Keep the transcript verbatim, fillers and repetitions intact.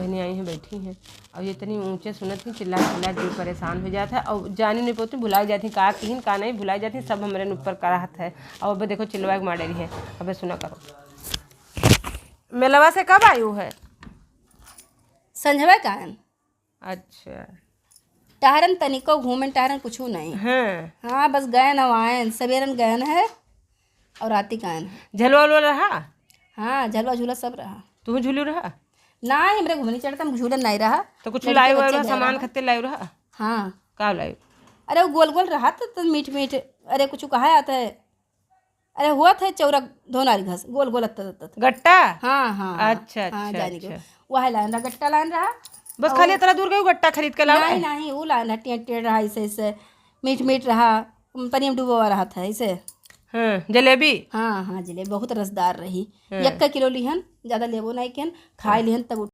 बहनी आई हैं, बैठी हैं, और ये इतनी ऊँचे सुनत ही, चिल्ला चिल्ला दिल परेशान हो जात है, और जानी नहीं पौती, भुलाई जाती, का किहिन का नहीं, भुलाई जाती, सब हमरे ऊपर कराहत है। और अब देखो, चिल्लवा के मारे रही है। अब सुना करो, मेलवा से कब आयु है? संझवा कान। अच्छा। टहरन तनिको घूमन, टहरन कुछू नहीं। हाँ। हाँ, बस गयन और आयन, सबेरन गयन है और राती का आयन है। झलवा उलवा रहा? हाँ, झलवा झूला सब रहा। तू झूलू रहा? नहीं, हमरे घुमनी चढ़त, हम झूलन नहीं रहा। तो कुछ लड़के लायु बच्चे वायु रहा, गए सामान रहा। खत्ते लायु रहा? हाँ। का लायु? अरे, वो गोल गोल रहा तो, तो मीठ मीठ, अरे, कुछ कहा जाता है, अरे, हुआ था चौरा धोनारी घास, गोल गोल अत्ता अत्ता। गट्टा? हाँ, हाँ, हाँ। अच्छा, हाँ, अच्छा, जाने के। अच्छा। वह लान रहा, गट्टा लान रहा। बस और खाली इतना दूर गए, गट्टा खरीद के लाओ। नहीं, नहीं, वो लान रहा, टेढ़ टेढ़ रहा, ऐसे, ऐसे, मीठ मीठ रहा, पानी में डूबा रहा था, ऐसे। हाँ, जलेबी? हाँ, हाँ, जलेबी बहुत रसदार रही। हाँ। एक किलो लिहन, ज्यादा लेबो नहीं किहन, खाए लिहन, तब